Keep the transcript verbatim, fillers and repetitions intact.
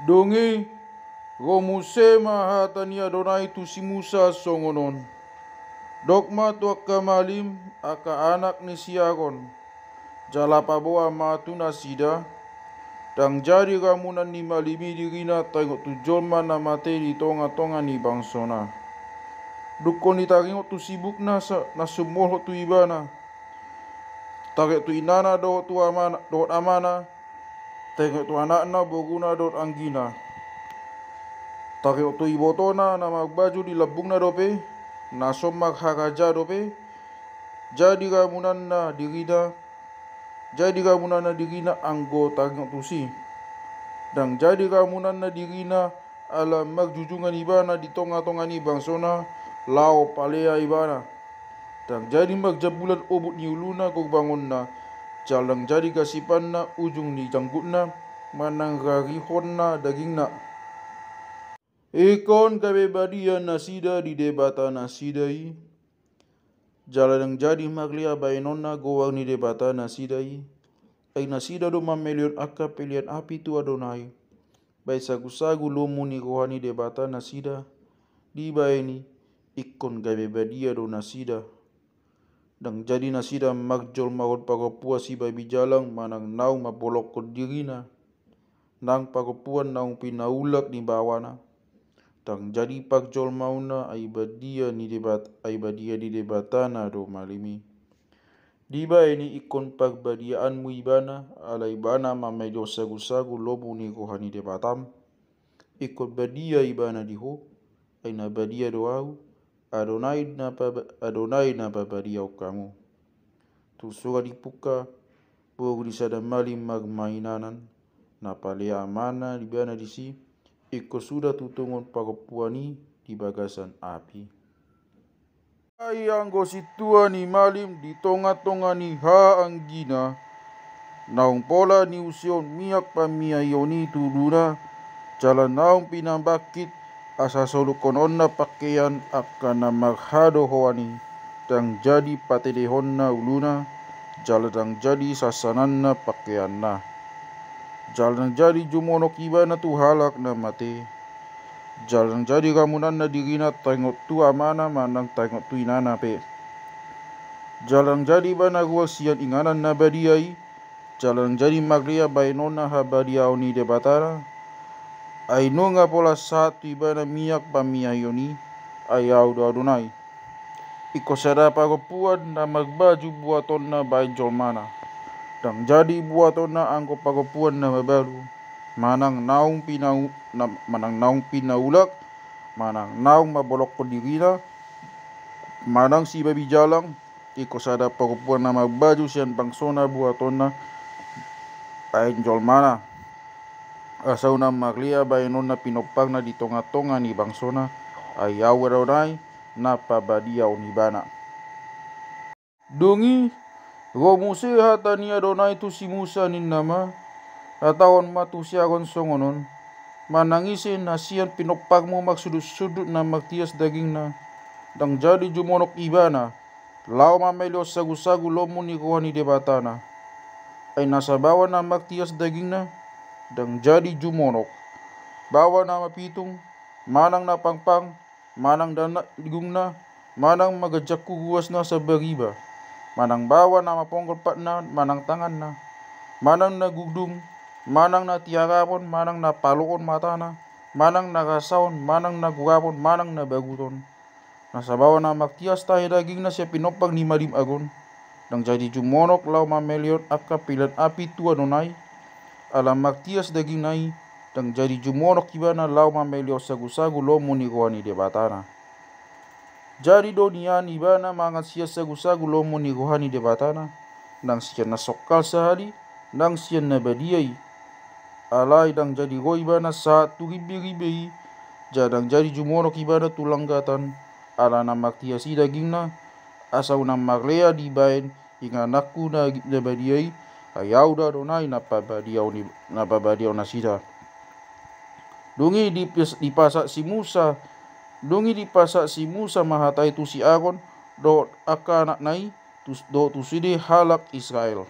Dung i, ro muse ma hata ni Adonai tu si Musa songon on: Dok ma tu angka malim, angka anak ni si Aron, jala paboa ma tu nasida: Ndang jadi ramunan ni malim i dirina taringot tu jolma na mate di tonga-tonga ni bangsona. Dungkon i taringot tu sibukna sa-, na sumolhot tu ibana, taringot tu inana dohot tu amana, dohot amana, taringot tu anakna, boruna dohot anggina, taringot tu ibotona na marbaju di lambungna dope, na so marharaja dope, jadi ramunanna dirina, jadi ramunanna dirina anggo taringot tusi. Ndang jadi ramunanna dirina ala marjujungan ibana di tonga-tonga ni bangsona, laho palea ibana. Ndang jadi marjambulan obuk ni uluna gorbangonna, jala ndang jadi gasipanna ujung ni janggutna, manang rarihonna dagingna. Ingkon gabe badia nasida di Debata nasida i, jala ndang jadi marlea baenonna goar ni Debata nasida i. Ai nasida do mamelehon angka pelean api tu Adonai, baen sagu-sagu lomo ni roha ni Debata nasida. Dibaen i, ingkon gabe badia do nasida. Ndang jadi nasida marjolmahon parompuan sibabi jalang manang naung mambolongkon dirina, nang parompuan naung pinaulak ni bawana. Ndang jadi parjolmaonna, ai badia ni Debat-, ai badia ni Debatana do malim i. Dibaen i, ingkon parbadiaanmu ibana, ala ibana mamelehon sagu-sagu lomo ni roha ni Debatam. Ingkon badia ibana di ho, ai na badia do Ahu, Adonai na paba-, Adonai na pabadiaon hamu. Tung songon i dipungka boru ni sada malim marmainanan, na palea amana ibana disi, ingkon suda tutungon parompuan i di bagasan api. Ai anggo sintua ni malim di tonga-tonga ni haanggina, naung pola niuseon miak pamiaion i tu uluna, jala naung pinambangkit asa solungkononna pangkean angka na marhadohoan i, ndang jadi patedehonna uluna, jala ndang jadi sansananna pangkeanna. Jala ndang jadi jumonok ibana tu halak na mate. Jala ndang jadi ramunanna dirina taringot tu amana manang taringot tu inana pe. Jala ndang jadi ibana ruar sian inganan na badia i, jala ndang jadi marlea baenonna habadiaon ni Debatana. Ai nunga pola sahat tu ibana miak pamiaion i, ai Ahu do Adonai. Ingkon sada parompuan na marbaju buatonna baen jolmana. Ndang jadi buatonna anggo parompuan na mabalu, manang naung pinau-, na, manang naung pinaulak, manang naung mambolongkon dirina, manang sibabi jalang. Ingkon sada parompuan na marbaju sian bangsona buatonna baen jolmana, asa unang marlea baenonna pinompakna di tonga-tonga ni bangsona, ai Ahu Adonai na pabadiaon ibana. Dung i, ro muse hata ni Adonai tu si Musa ninna ma: Hatahon ma tu si Aron songon on: Manang ise na sian pinompakmu marsundut-sundut na martias dagingna, ndang jadi jumonok ibana, laho mamelehon sagu-sagu lomo ni roha ni Debatana. Ai na sabawa na martias dagingna, ndang jadi jumonok. Baoa na mapitung, manang na pangpang, manang na ligungna, manang manganjangku ruasna sambariba, manang baoa na maponggol patna manang tanganna, manang na gudung, manang na tiarapon, manang na paloon matana, manang na rasaon, manang na gurapon, manang na baguton. Na sabawa na martias tahi dagingna sian pinompak ni malim agon, ndang jadi jumonok laho mamelehon angka pelean api tu Adonai, ala martias dagingna i, ndang jadi jumonok ibana laho mamelehon sagu-sagu lomo ni roha ni Debatana. Jadi do nian ibana mangan sian sagu-sagu lomo ni roha ni Debatana, nang sian na songkal sahali, nang sian na badia i. Alai ndang jadi ro ibana sahat tu rimbe-rimbe i, jala ndang jadi jumonok ibana tu langgatan, ala na martias i dagingna, asa unang marlea dibaen ingananku na, na badia i, ai Ahu do Adonai na pabadiaon i, na pabadiaon nasida. Dung i dipas-, dipasahat si Musa, dung i dipasahat si Musa ma hata i tu si Aron dohot angka anakna i, tu, dohot tu sude halak Israel.